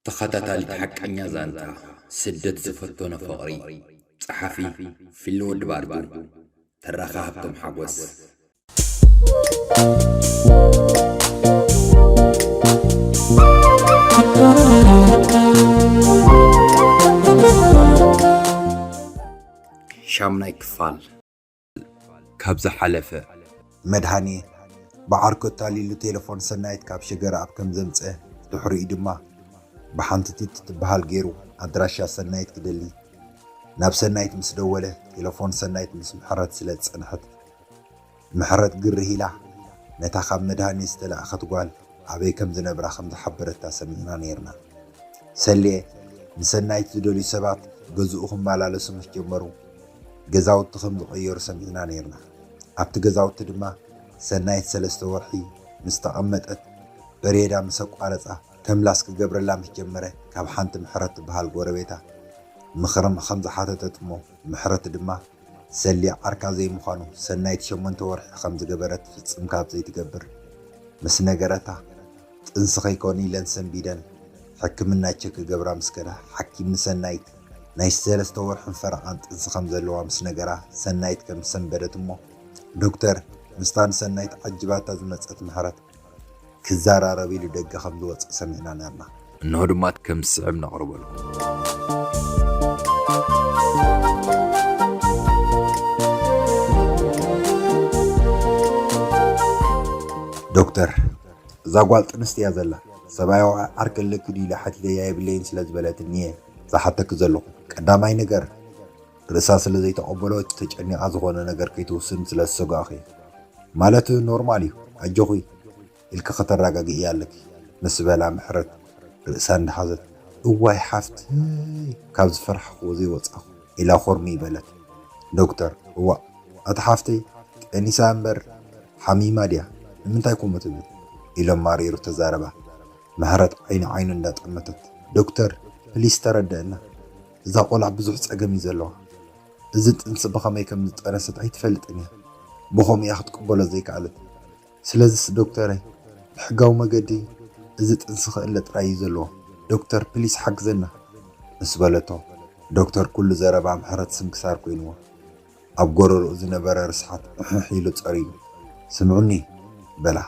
ተኸታታሊት ሓቀኛ ዛንታ ስደት ዝፈተኖ ፍቕሪ። ጸሓፊ ፊልኒ ወዲ ባርዱ። ተራኺ ሃብቶም ሓጎስ። ሻምናይ ክፋል። ካብ ዝሓለፈ። መድሃኔ ብዓርኩ ኣታሊሉ ቴሌፎን ሰናይት ካብ ሸገረኣብ ከም ዘምጸ፣ ድሕሪኡ ድማ ብሓንቲ ቲቲ ትበሃል ገይሩ ኣድራሻ ሰናይት ክደሊ ናብ ሰናይት ምስ ደወለ፣ ቴሌፎን ሰናይት ምስ ምሕረት ስለ ዝጸንሐት፣ ምሕረት ግርህ ኢላ ነታ ካብ መድሃኔ ዝተላእኸት ጓል ኣበይ ከም ዝነብራ ከም ዝሓበረታ ሰሚዕና ነይርና። ሰልየ ንሰናይት ዝደልዩ ሰባት ገዝኡ ክመላለሱ ምስ ጀመሩ፣ ገዛውቲ ከም ዝቐየሩ ሰሚዕና ነይርና። ኣብቲ ገዛውቲ ድማ ሰናይት ሰለስተ ወርሒ ምስ ተቐመጠት፣ በሬዳ ምስ ኣቋረጻ፣ ተምላስ ክገብረላ ምስ ጀመረ፣ ካብ ሓንቲ ምሕረት ትበሃል ጎረቤታ ምኽሪ ከም ዝሓተተት እሞ፣ ምሕረት ድማ ሰልየ ዓርካ ዘይምዃኑ፣ ሰናይት ሸሞንተ ወርሒ ከም ዝገበረት ፍጽም ካብ ዘይትገብር ምስ ነገረታ፣ ጥንሲ ከይኮን ኢለን ሰንቢደን ሕክምና ቸክ ክገብራ ምስ ከዳ፣ ሓኪም ንሰናይት ናይ ሰለስተ ወርሕን ፈረቓን ጥንሲ ከም ዘለዋ ምስ ነገራ፣ ሰናይት ከም ዝሰንበደት እሞ፣ ዶክተር ምስታ ንሰናይት ዓጅባታ ዝመጸት ምሕረት ክዘራረብ ኢሉ ደገ ከም ዝወጸ ሰሚዕና ነርና። እንሆ ድማ ከም ዝስዕብ ነቕርበልኩም። ዶክተር፣ እዛ ጓል ጥንስቲ እያ ዘላ። ሰብኣይ ዓርኪ ኣለኪ ድዩ ኢለ ሓቲተያ የብለይን ስለ ዝበለትኒ እየ ዝሓተኪ ዘለኹ። ቀዳማይ ነገር፣ ርእሳ ስለ ዘይተቐበሎ ተጨኒቓ ዝኾነ ነገር ከይትውስን ስለ ዝሰጋእኹ እየ። ማለት ኖርማል እዩ፣ ኣጆኺ ኢልኪ ከተረጋግእያ ኣለኪ ምስ በላ ምሕረት ርእሳ እንዳሓዘት፣ እዋይ ሓፍተይ ካብ ዝፈራሕኽዎ ዘይወጻኹ ኢላ ኮርሚ በለት። ዶክተር፣ እዋእ ኣቲ ሓፍተይ ጠኒሳ እምበር ሓሚማ ድያ? ንምንታይ ከምኡ ትብል? ኢሎም ማሪሩ ተዛረባ። ምሕረት ዓይኒ ዓይኑ እንዳጠመተት፣ ዶክተር ፕሊስ ተረደአና፣ እዛ ቆልዓ ብዙሕ ጸገም እዩ ዘለዋ። እዚ ጥንሲ ብኸመይ ከም ዝጠነሰት ኣይትፈልጥን እያ። ብኸምኡ እያ ክትቅበሎ ዘይከኣለት። ስለዚስ ዶክተረይ፣ ብሕጋዊ መገዲ እዚ ጥንሲ ክእለ ጥራይ እዩ ዘለዎ። ዶክተር ፕሊስ ሓግዘና ምስ በለቶ፣ ዶክተር ኩሉ ዘረባ ምሕረት ስንክሳር ኮይንዎ፣ ኣብ ጎረርኡ ዝነበረ ርስሓት እሕሕ ኢሉ ጸሪጉ፣ ስምዑኒ በላ።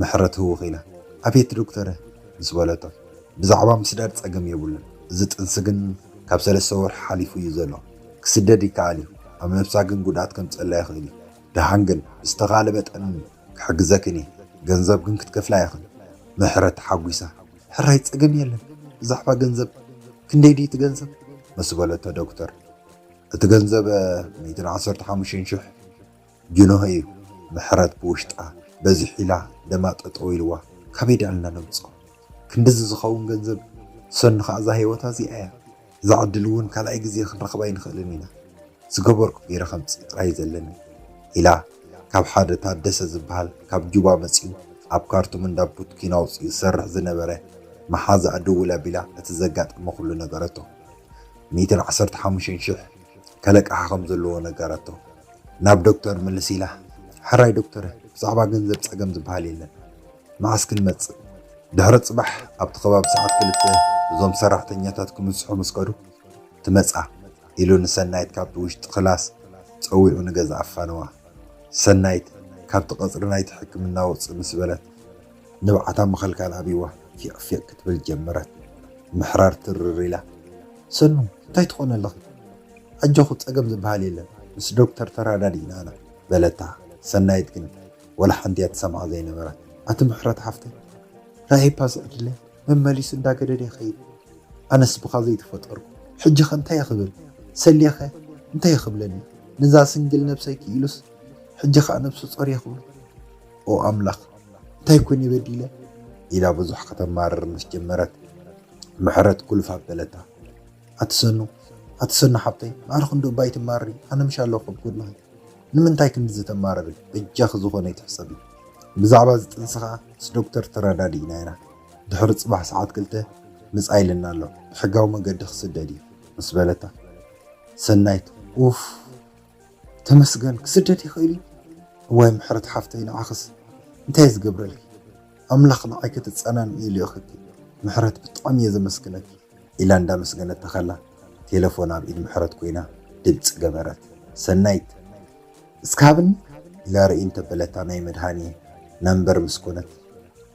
ምሕረት ህውኽ ኢላ፣ ኣቤት ዶክተረ ምስ በለቶ፣ ብዛዕባ ምስዳድ ጸገም የብሉን። እዚ ጥንሲ ግን ካብ ሰለስተ ወርሒ ሓሊፉ እዩ ዘሎ። ክስደድ ይከኣል እዩ። ኣብ ነብሳ ግን ጉድኣት ከምጸላ ይኽእል እዩ። ደሓን ግን ብዝተኻለ መጠን ክሕግዘክን እየ። ገንዘብ ግን ክትከፍላ ኢኽን። ምሕረት ተሓጒሳ፣ ሕራይ ጸገም የለን። ብዛዕባ ገንዘብ ክንደይ ድዩ እቲ ገንዘብ? ምስ በለቶ ዶክተር፣ እቲ ገንዘብ ሚእትን ዓሰርተ ሓሙሽተን ሽሕ ጅኖህ እዩ። ምሕረት ብውሽጣ በዚሕ ኢላ ደማ ጠጠው ኢልዋ፣ ካበይ ደኣልና ነምፅኦ? ክንድዚ ዝኸውን ገንዘብ ሰኑ ኸዓ እዛ ህይወታ እዚኣ እያ። እዛ ዕድል እውን ካልኣይ ግዜ ክንረኽባ ኣይንኽእልን ኢና። ዝገበርኩ ገይረ ከምፅእ ጥራይ ዘለኒ ኢላ ካብ ሓደ ታደሰ ዝበሃል ካብ ጁባ መፂኡ ኣብ ካርቱም እንዳ ቡትኪን ኣውፂኡ ዝሰርሕ ዝነበረ መሓዛኣ ድውል ኣቢላ እቲ ዘጋጠመ ኩሉ ነገረቶ። ሚእትን ዓሰርተ ሓሙሽተን ሽሕ ከለቅሓ ከም ዘለዎ ነገረቶ። ናብ ዶክተር ምልስ ኢላ፣ ሕራይ ዶክተረ፣ ብዛዕባ ገንዘብ ጸገም ዝበሃል የለን። መዓስ ክንመጽእ? ድሕሪ ጽባሕ ኣብቲ ከባቢ ሰዓት ክልተ እዞም ሰራሕተኛታት ክምስሑ ምስ ከዱ ትመጻ ኢሉ ንሰናይት ካብቲ ውሽጢ ክላስ ጸዊዑ ንገዛ ኣፋነዋ። ሰናይት ካብቲ ቀጽሪ ናይቲ ሕክምና ውጽእ ምስ በለት ንብዓታ ምኽልካል ኣብይዋ ፊቕ ፊቕ ክትብል ጀመረት። ምሕራር ትርር ኢላ፣ ሰኑ እንታይ ትኾኒ ኣለኺ? ኣጆኺ ጸገም ዝበሃል የለን፣ ምስ ዶክተር ተረዳዲእና ኢና በለታ። ሰናይት ግን ወላ ሓንቲ እያ ትሰምዓ ዘይነበረት። ኣቲ ምሕረት ሓፍተይ፣ ራሄፓ ዝዕድለ መመሊሱ እንዳገደደ ይኸይድ። ኣነስ ብኻ ዘይተፈጠርኩ። ሕጂ ኸ እንታይ እየ ክብል? ሰልየ ኸ እንታይ እየ ክብለኒ? ነዛ ስንግል ነብሰይ ክኢሉስ ሕጂ ኸኣ ነብሱ ጾር እየ ክብል? ኦ ኣምላኽ፣ እንታይ ኮን እየ በዲለ? ኢላ ብዙሕ ከተማርር ምስ ጀመረት፣ ምሕረት ኩልፍ ኣበለታ። ኣቲ ሰኑ፣ ኣቲ ሰኑ ሓብተይ፣ ማዕረ ክንዲ እባ ኣይትማርሪ፣ ኣነ ምሽ ኣለኹ ኣብ ጎድንኺ። ንምንታይ ክንድዚ ተማርሪ? በጃኺ ዝኾነ ኣይትሕሰቢ። ብዛዕባ እዚ ጥንሲ ኸኣ ምስ ዶክተር ተረዳዲእና ኢና። ድሕሪ ጽባሕ ሰዓት ክልተ ምጻእ ኢሉና ኣሎ። ብሕጋዊ መገዲ ክስደድ እዩ ምስ በለታ፣ ሰናይት ኡፍ፣ ተመስገን ክስደድ ይኽእል እዩ። እዋይ ምሕረት ሓፍተይ፣ ንዓኽስ እንታይ እየ ዝገብረልኪ? ኣምላኽ ንዓይ ከተጸናንዒ ልኢኽኪ። ምሕረት ብጣዕሚ እየ ዘመስግነኪ፣ ኢላ እንዳመስገነት ተኸላ ቴሌፎን ኣብ ኢድ ምሕረት ኮይና ድምፂ ገበረት። ሰናይት እስከ ሃብኒ ኢላ ርእይ እንተበለታ ናይ መድሃንየ ናምበር ምስ ኮነት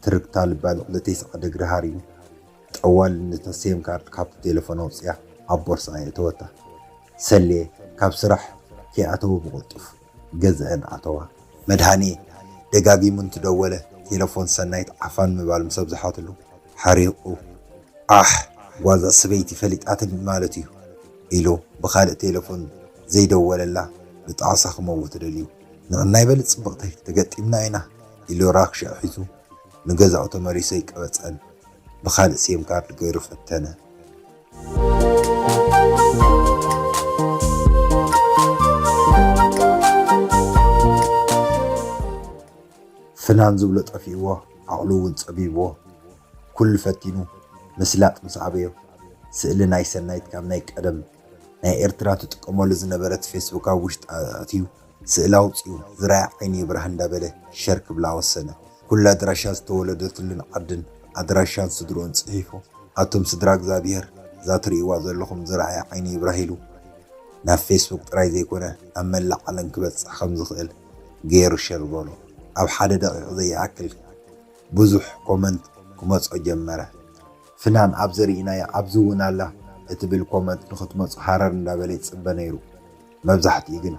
ትርግታ ልባ ልዕሊ ተስዓ ደግሪ ሃሪሙ። ጠዋሊ ነታ ሴም ካርድ ካብቲ ቴሌፎን ኣውፅያ ኣብ ቦርሳ የእተወታ። ሰሌ ካብ ስራሕ ከይኣተወ ብቕልጡፍ ገዝአን ኣተዋ። መድሃኔ ደጋጊሙ እንትደወለ ቴሌፎን ሰናይት ዓፋን ምባል ምስ ኣብዝሓትሉ ሓሪቑ፣ ኣሕ ጓዛ ሰበይቲ ፈሊጣትኒ ማለት እዩ ኢሉ ብኻልእ ቴሌፎን ዘይደወለላ ብጣዕሳ ክመውት ደልዩ። ንዕናይ በሊ ጽብቕተይ ተገጢምና ኢና ኢሉ ራክሻ ሒዙ ንገዛኡ ተመሊሱ ኣይቀበጸን። ብኻልእ ሴም ካርድ ገይሩ ፈተነ። ፍናን ዝብሎ ጠፊእዎ፣ ዓቕሉ እውን ጸቢብዎ። ኩሉ ፈቲኑ ምስላጥ ምስ ኣበዮ፣ ስእሊ ናይ ሰናይት ካብ ናይ ቀደም ናይ ኤርትራ ትጥቀመሉ ዝነበረት ፌስቡክ ኣብ ውሽጢ ኣእትዩ፣ ስእሊ ኣውጺኡ፣ ዝረኣየ ዓይኒ ይብራህ እንዳበለ ሸር ክብላ ወሰነ። ኩሉ ኣድራሻ ዝተወለደትሉን ዓድን ኣድራሻን ስድርኡን ጽሒፉ፣ ኣቱም ስድራ እግዚኣብሄር፣ እዛ ትርእይዋ ዘለኹም ዝረኣየ ዓይኒ ይብራህ ኢሉ ናብ ፌስቡክ ጥራይ ዘይኮነ ናብ መላእ ዓለም ክበጽሕ ከም ዝኽእል ገይሩ ሸር በሎ። ኣብ ሓደ ደቂቕ ዘይኣክል ብዙሕ ኮመንት ክመጾ ጀመረ። ፍናን ኣብዚ ርኢናያ ኣብዚ እውን ኣላ እትብል ኮመንት ንኽትመጾ ሃረር እንዳበለ ይጽበ ነይሩ። መብዛሕትኡ ግን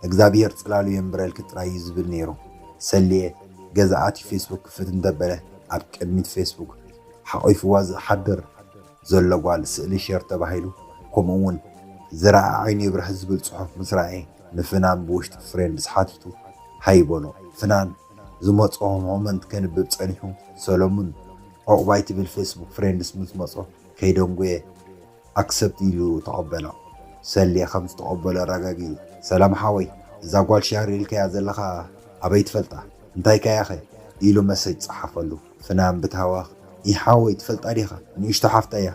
እግዚኣብሄር ጽላሉ የንብረልኪ ጥራይ እዩ ዝብል ነይሩ። ሰልየ ገዛ ኣትዩ ፌስቡክ ክፍት እንተበለ ኣብ ቅድሚት ፌስቡክ ሓቒፍዋ ዝሓድር ዘሎ ጓል ስእሊ ሸር ተባሂሉ፣ ከምኡ እውን ዝረኣ ዓይኑ ይብራህ ዝብል ጽሑፍ ምስ ረኣየ ንፍናን ብውሽጢ ፍሬንድስ ሓቲቱ ሃይ በሎ። ፍናን ዝመጽኦ ኮመንት ከንብብ ጸኒሑ፣ ሰለሙን ዑቕባይ ትብል ፌስቡክ ፍሬንድስ ምስ መጾ ከይደንጎየ ኣክሰፕት ኢሉ ተቐበሎ። ሰልየ ከም ዝተቐበሎ ኣረጋጊጹ፣ ሰላም ሓወይ፣ እዛ ጓል ሸር ኢልካያ ዘለኻ ኣበይ ትፈልጣ? እንታይ ከያኸ? ኢሉ መሰጅ ጸሓፈሉ። ፍናን ብታህዋኽ፣ ኢ ሓወይ ትፈልጣ ዲኻ? ንእሽቶ ሓፍታ እያ።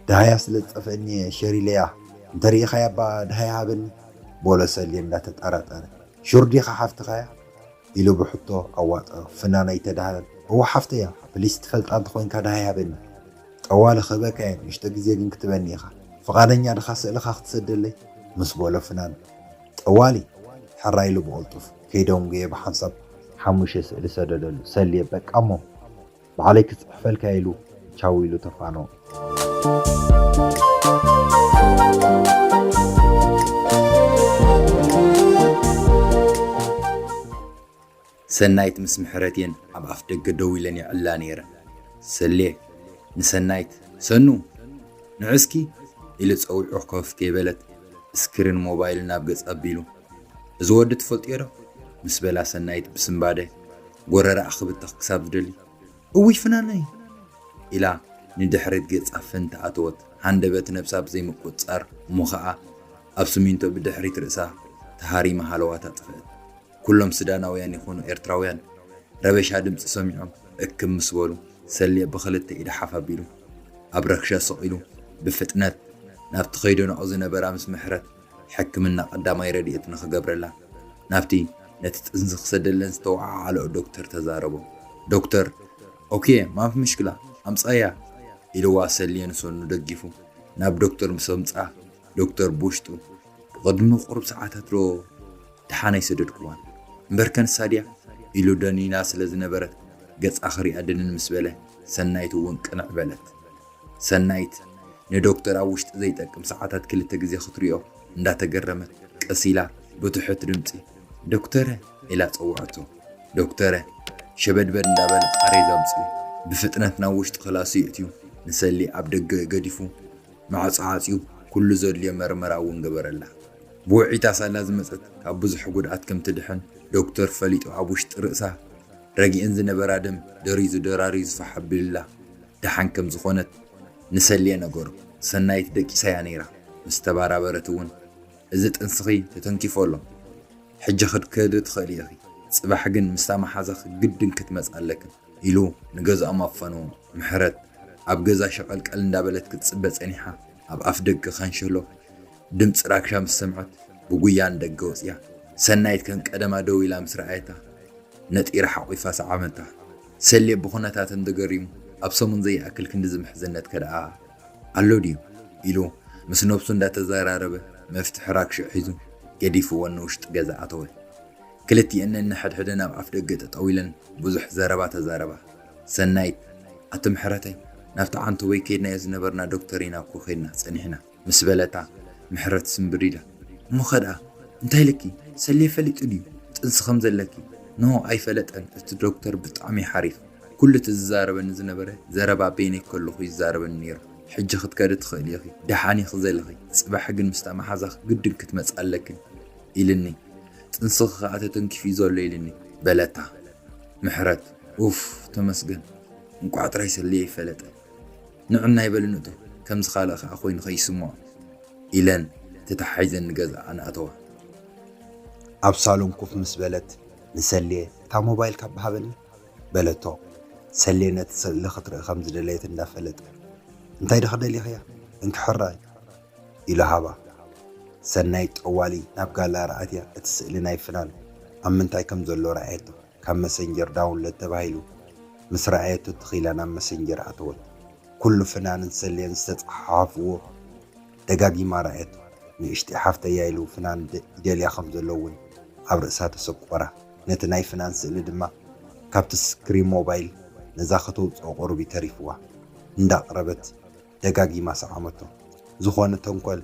ደሃያ ስለ ዝጠፍአኒ እየ ሸር ኢለያ። እንተሪኢኻያ እባ ደሃያ ሃበኒ። በሎ ሰልየ እንዳተጠራጠረ። ሹር ዲኻ ሓፍትኻያ? ኢሉ ብሕቶ ኣዋጠሮ። ፍናን ኣይተደሃለን። እወ ሓፍተያ፣ ፕሊስ ትፈልጣ እንተኾይንካ ደሃይ ሃበኒ። ጠዋሊ ክህበካ እየ፣ ንእሽቶ ግዜ ግን ክትበኒ ኢኻ። ፍቓደኛ ድኻ ስእልኻ ክትሰደለይ? ምስ በሎ ፍናን ጠዋሊ ሕራይ ኢሉ ብቕልጡፍ ከይደንጎየ ብሓንሳብ ሓሙሽተ ስእሊ ሰደደሉ። ሰልየ በቃ እሞ ባዕለይ ክጽሕፈልካ ኢሉ ቻው ኢሉ ተፋነወ። ሰናይት ምስ ምሕረትየን ኣብ ኣፍ ደገ ደው ኢለን ይዕላ ነይረን። ሰሌ ንሰናይት፣ ሰኑ ንዕስኪ ኢሉ ጸዊዑ ኮፍ ከይበለት ስክሪን ሞባይል ናብ ገጻ ኣቢሉ፣ እዚ ወዲ ትፈልጥዮ ዶ? ምስ በላ ሰናይት ብስንባደ ጎረረኣ ክብተኽ ክሳብ ዝደሊ፣ እውይ ፍናነይ ኢላ ንድሕሪት ገጻ ፍንት ኣተወት። ሃንደበት ነብሳ ብዘይምቁጽጻር እሞ ኸኣ ኣብ ስሚንቶ ብድሕሪት ርእሳ ተሃሪማ ሃለዋታ ጥፍአት። ኩሎም ሱዳናውያን ይኹኑ ኤርትራውያን ረበሻ ድምጺ ሰሚዖም እክብ ምስ በሉ፣ ሰሌ ብኽልተ ኢዱ ሓፍ ኣቢሉ ኣብ ረክሻ ስቕ ኢሉ ብፍጥነት ናብቲ ከይደንኦ ዝነበራ ምስ ምሕረት ሕክምና ቀዳማይ ረድኤት ንኽገብረላ ናብቲ ነቲ ጥንሲ ክሰደለን ዝተወዓዓለኦ ዶክተር ተዛረቦ። ዶክተር፣ ኦኬ፣ ማፊ ምሽክላ፣ ኣምጻያ ኢልዋ ሰልየ ንሰኑ ደጊፉ ናብ ዶክተር ምስ ኣምጽኣ፣ ዶክተር ብውሽጡ፣ ብቕድሚ ቁሩብ ሰዓታት ዶ ደሓን ኣይሰደድክዋን? እምበርከ ንሳ ድያ? ኢሉ ደኒና ስለ ዝነበረት ገጻ ክሪኣ ድንን ምስ በለ፣ ሰናይት እውን ቅንዕ በለት። ሰናይት ንዶክተር ኣብ ውሽጢ ዘይጠቅም ሰዓታት ክልተ ግዜ ክትሪኦ እንዳተገረመት ቀስ ኢላ ብትሑት ድምጺ፣ ዶክተረ ኢላ ጸውዐቶ። ዶክተረ ሸበድበድ እንዳበለ ቃሬዛ ኣምጺኡ ብፍጥነት ናብ ውሽጢ ክላሱ የእትዩ ንሰሊ ኣብ ደገ ገዲፉ ማዕጾ ዓጽዩ ኩሉ ዘድልዮ መርመራ እውን ገበረላ። ብውዒታ ሳላ ዝመጸት ካብ ብዙሕ ጉድኣት ከም ትድሕን ዶክተር ፈሊጡ ኣብ ውሽጢ ርእሳ ረጊኤን ዝነበራ ደም ደሪዙ ደራሪዙ ፋሕ ኣቢሉላ። ደሓን ከም ዝኾነት ንሰልየ ነገሮ። ሰናይት ደቂሳያ ነይራ። ምስ ተባራበረት እውን፣ እዚ ጥንስኺ ተተንኪፎ ኣሎ። ሕጂ ክትከዲ ትኽእሊ ኢኺ። ጽባሕ ግን ምስታ መሓዛኺ ግድን ክትመጽ ኣለክን። ኢሉ ንገዝኦም ኣፋነዎም። ምሕረት ኣብ ገዛ ሸቐልቀል እንዳበለት ክትጽበ ጸኒሓ፣ ኣብ ኣፍ ደገ ካንሸሎ ድምጺ ራክሻ ምስ ሰምዐት ብጉያ ንደገ ወጽያ። ሰናይት ከም ቀደማ ደው ኢላ ምስ ረኣየታ ነጢራ ሓቑፋ ሰዓመታ። ሰሌ ብኹነታተን ተገሪሙ ኣብ ሰሙን ዘይኣክል ክንድዚ ምሕዝነት ከደኣ ኣሎ ድዩ? ኢሉ ምስ ነብሱ እንዳተዘራረበ መፍትሒ ራክሽዕ ሒዙ ገዲፍወን ንውሽጢ ገዛ ኣተወ። ክልቲኤን ነንሕድሕደን ኣብ ኣፍ ደገ ጠጠው ኢለን ብዙሕ ዘረባ ተዛረባ። ሰናይት፣ ኣቲ ምሕረተይ፣ ናብቲ ዓንተቦይ ከይድናዮ ዝነበርና ዶክተር ኢና እኮ ከይድና ጸኒሕና፣ ምስ በለታ፣ ምሕረት ስምብር ኢላ፣ እሞ ኸድኣ እንታይ ኢልኪ? ሰልየ ፈሊጡ ድዩ ጥንሲ ከም ዘለኪ? ኖ፣ ኣይፈለጠን። እቲ ዶክተር ብጣዕሚ ሓሪፍ። ኩሉ እቲ ዝዛረበኒ ዝነበረ ዘረባ በይነይ ከለኹ ይዛረበኒ ነይሩ። ሕጂ ክትከዲ ትኽእሊ ኢኺ፣ ደሓን ኢኺ ዘለኺ። ጽባሕ ግን ምስታ መሓዛኺ ግድን ክትመጽ ኣለክን ኢልኒ። ጥንስኺ ከኣ ተተንኪፉ እዩ ዘሎ ኢልኒ በለታ። ምሕረት፣ ኡፍ፣ ተመስገን፣ እንቋዕ ጥራይ ሰልየ ይፈለጠ። ንዕናይ በሊ ንእቶ፣ ከምዚ ካልእ ከኣ ኮይኑ ከይስምዖ ኢለን ተተሓሒዘን ንገዝኣን ኣተዋ። ኣብ ሳሎን ኮፍ ምስ በለት ንሰልየ፣ እታ ሞባይል ካብ ሃበኒ በለቶ። ሰልየ ነቲ ስእሊ ክትርኢ ከም ዝደለየት እንዳፈለጠ፣ እንታይ ዶ ክደሊኽያ? እንኪ ሕራይ ኢሉ ሃባ። ሰናይት ጠዋሊ ናብ ጋላሪ ኣትያ እቲ ስእሊ ናይ ፍናን ኣብ ምንታይ ከም ዘሎ ረኣየቶ። ካብ መሰንጀር ዳውንሎድ ተባሂሉ ምስ ረኣየቶ ትኺላ ናብ መሰንጀር ኣተወት። ኩሉ ፍናንን ሰልየን ዝተጸሓሓፍዎ ደጋጊማ ረኣየቶ። ንእሽተይ ሓፍተያ ኢሉ ፍናን ደ-፣ ይደልያ ከም ዘሎ እውን ኣብ ርእሳ ተሰቆራ። ነቲ ናይ ፍናን ስእሊ ድማ ካብቲ ስክሪን ሞባይል ነዛ ከተውጽኦ ቁሩብ እዩ ተሪፍዋ። እንዳቕረበት ደጋጊማ ሰዓመቶ። ዝኾነ ተንኮል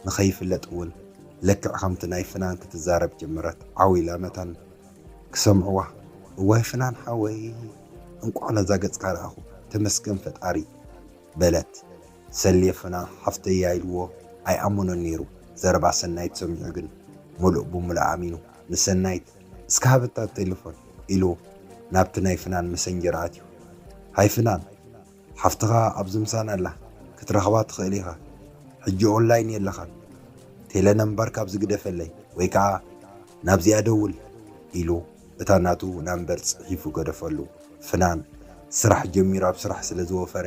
ንኸይፍለጥ እውን ልክዕ ከምቲ ናይ ፍናን ክትዛረብ ጀመረት። ዓው ኢላ መታን ክሰምዕዋ፣ እዋይ ፍናን ሓወይ፣ እንቋዕ ነዛ ገጽካ ረኣኹ፣ ተመስገን ፈጣሪ በለት። ሰልየ ፍናን ሓፍተያ ኢልዎ ኣይኣመኖን ነይሩ። ዘረባ ሰናይት ሰሚዑ ግን ምሉእ ብምሉእ ኣሚኑ። ንሰናይት፣ እስከ ሃበታ ቴሌፎን ኢሉ ናብቲ ናይ ፍናን መሰንጀር ኣትዩ። ሃይ ፍናን፣ ሓፍትኻ ኣብዚ ምሳና ኣላ፣ ክትረኽባ ትኽእል ኢኻ። ሕጂ ኦንላይን የለኻን። ቴለ ነምበርካ ኣብዚ ግደፈለይ ወይ ከኣ ናብዚኣ ደውል ኢሉ እታ ናቱ ናምበር ጽሒፉ ገደፈሉ። ፍናን ስራሕ ጀሚሩ ኣብ ስራሕ ስለ ዝወፈረ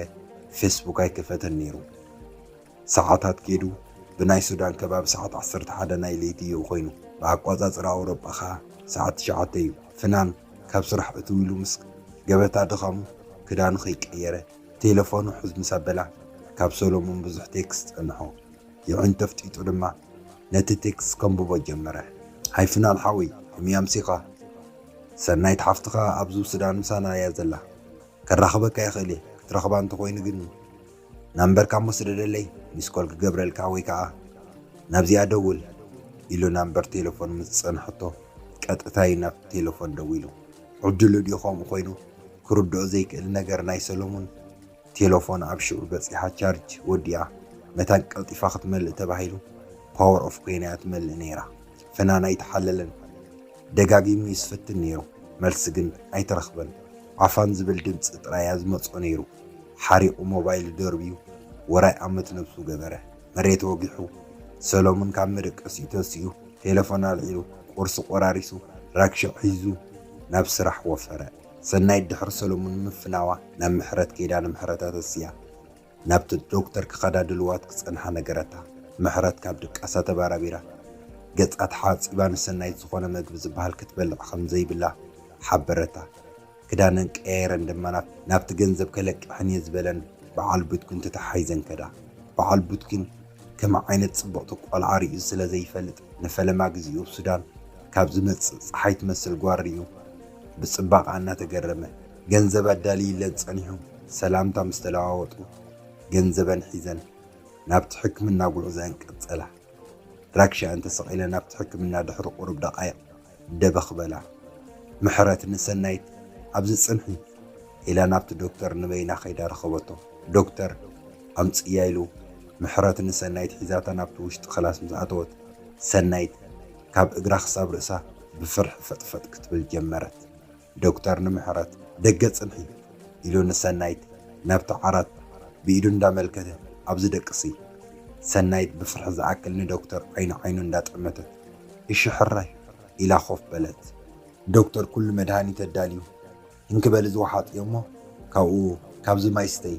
ፌስቡክ ኣይከፈተን ነይሩ። ሰዓታት ከይዱ ብናይ ሱዳን ከባቢ ሰዓት ዓሰርተ ሓደ ናይ ለይቲ እዩ ኮይኑ፣ ብኣቋጻጽራ ኣውሮጳ ኸኣ ሰዓት ትሽዓተ እዩ። ፍናን ካብ ስራሕ እትው ኢሉ ምስ ገበታ ድኻሙ ክዳኑ ከይቀየረ ቴለፎኑ ሕዝ ምስ ኣበላ ካብ ሰሎሙን ብዙሕ ቴክስት ጸንሖ። የዒንቱ ኣፍጢጡ ድማ ነቲ ቴክስት ከንብቦ ጀመረ። ሃይ ፍናን ሓወይ፣ ከመይ ኣምሲኻ? ሰናይት ሓፍትኻ ኣብዚ ሱዳን ምሳና እያ ዘላ። ከራኽበካ ይኽእል እየ፣ ክትረኽባ እንተኾይኑ ግን ናምበርካ እሞ ስደደለይ፣ ሚስኮል ክገብረልካ ወይ ከኣ ናብዚኣ ደውል ኢሉ ናምበር ቴለፎን ምስ ጸንሐቶ ቀጥታ እዩ ናብ ቴለፎን ደዊሉ። ዕድሉ ድዩ ከምኡ ኮይኑ ክርድኦ ዘይክእል ነገር ናይ ሰሎሙን ቴለፎን ኣብ ሽዑ በጺሓ ቻርጅ ወዲኣ መታን ቀልጢፋ ክትመልእ ተባሂሉ ፓወር ኦፍ ኮይና እያ ትመልእ ነይራ። ፍናን ኣይተሓለለን። ደጋጊሙ እዩ ዝፍትን ነይሩ፣ መልሲ ግን ኣይተረኽበን። ዓፋን ዝብል ድምጺ ጥራይ እያ ዝመጾ ነይሩ። ሓሪቑ ሞባይሉ ደርብዩ ወራይ ኣመት ነብሱ ገበረ። መሬት ወጊሑ ሰሎሙን ካብ መደቀሲኡ ተሲኡ ቴለፎን ኣልዒሉ ቁርሲ ቆራሪሱ ራክሽዕ ሒዙ ናብ ስራሕ ወፈረ። ሰናይት ድሕሪ ሰሎሙን ምፍናዋ ናብ ምሕረት ከይዳ ንምሕረት ኣተሲያ ናብቲ ዶክተር ክኸዳ ድልዋት ክጸንሓ ነገረታ። ምሕረት ካብ ድቃሳ ተባራቢራ ገጻ ተሓጺባ ንሰናይት ዝኾነ መግቢ ዝበሃል ክትበልዕ ከም ዘይብላ ሓበረታ። ክዳነን ቀያይረን ድማ ናብ-፣ ናብቲ ገንዘብ ከለቅሕን እየ ዝበለን በዓል ቡትኪን ተተሓሒዘን ከዳ። በዓል ቡትኪን ከም ዓይነት ጽብቕቲ ቆልዓ ርእዩ ስለ ዘይፈልጥ ንፈለማ ግዜኡ ኣብ ሱዳን ካብ ዝመጽእ ጸሓይ ትመስል ጓል ርእዩ ብጽባቐኣ እናተገረመ ገንዘብ ኣዳልዩለን ጸኒሑ ሰላምታ ምስ ተለዋወጡ ገንዘበን ሒዘን ናብቲ ሕክምና ጉዕዘአን ቀጸላ። ራክሻ እንተሰቒለ ናብቲ ሕክምና ድሕሪ ቁሩብ ደቓይቕ ደበኽ በላ። ምሕረት ንሰናይት ኣብዚ ጽንሒ ኢላ ናብቲ ዶክተር ንበይና ከይዳ ረኸበቶ። ዶክተር ኣምጽያ ኢሉ ምሕረት ንሰናይት ሒዛታ ናብቲ ውሽጢ ክላስ ምስ ኣተወት ሰናይት ካብ እግራ ክሳብ ርእሳ ብፍርሒ ፈጥፈጥ ክትብል ጀመረት። ዶክተር ንምሕረት ደገ ጽንሒ ኢሉ ንሰናይት ናብቲ ዓራት ብኢዱ እንዳመልከተ ኣብዚ ደቅሲ። ሰናይት ብፍርሒ ዝኣክል ንዶክተር ዓይኑ ዓይኑ እንዳጠመተት እሺ ሕራይ ኢላ ኮፍ በለት። ዶክተር ኩሉ መድሃኒት ኣዳልዩ እንክበል ዝወሓጥ እዮሞ ካብኡ ካብዚ ማይ ስተይ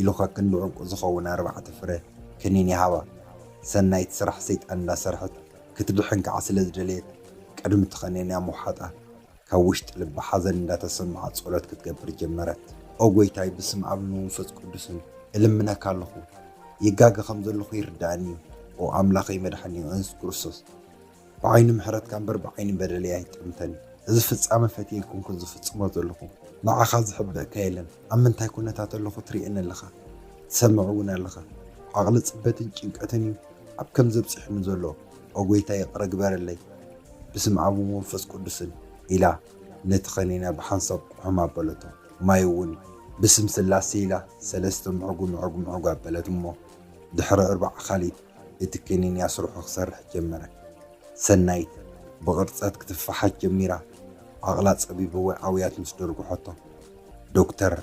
ኢሉ ከክንዲ ዕንቁ ዝኸውን ኣርባዕተ ፍረ ክኒን ይሃባ። ሰናይት ስራሕ ሰይጣን እንዳሰርሐት ክትድሕን ከዓ ስለ ዝደለየት ቅድሚ ትኸነንያ ምውሓጣ ካብ ውሽጢ ልባ ሓዘን እንዳተሰምዓ ጸሎት ክትገብር ጀመረት። ኦ ጎይታይ፣ ብስም ኣብን መንፈስ ቅዱስን እልምነካ ኣለኹ። ይጋገ ከም ዘለኹ ይርዳእኒ እዩ። ኦ ኣምላኸይ መድሓኒ የሱስ ክርስቶስ፣ ብዓይኒ ምሕረትካ እምበር ብዓይኒ በደለይ ኣይትጠምተኒ። እዚ ፍጻመ ፈትየ ኣይኮንኩን ዝፍጽሞ ዘለኹ። ንዓኻ ዝሕበእካ የለን። ኣብ ምንታይ ኩነታት ኣለኹ ትርእየኒ ኣለኻ፣ ትሰምዕ እውን ኣለኻ። ዓቕሊ ጽበትን ጭንቀትን እዩ ኣብ ከም ዘብጽሑኒ ዘሎ። ኦ ጎይታ ይቕረ ግበረለይ ብስም ኣብን መንፈስ ቅዱስን ኢላ ነቲ ከኒና ብሓንሳብ ቁሕም ኣበለቶ። ማይ እውን ብስም ስላሴ ኢላ ሰለስተ ምዕጉ ምዕጉ ምዕጉ ኣበለት እሞ ድሕሪ ኣርባዓ ካሊት እቲ ከኒንያ ስርሑ ክሰርሕ ጀመረ። ሰናይት ብቕርጸት ክትፈሓት ጀሚራ። ዓቕላ ጸቢብዋ ኣውያት ምስ ደርጉሐቶ ዶክተር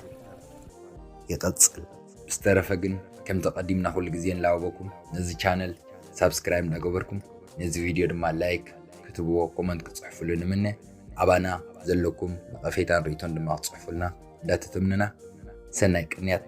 ይቐጽል። ብዝተረፈ ግን ከምቲ ቀዲምና ኩሉ ግዜ ንላበወኩም ነዚ ቻነል ሳብስክራይብ እንዳገበርኩም ነዚ ቪድዮ ድማ ላይክ ክትብዎ ኮመንት ክትጽሕፉሉ ንምነ። ኣባና ዘለኩም ነቐፌታን ርእይቶን ድማ ክትጽሕፉልና እንዳተተምንና ሰናይ ቅንያት።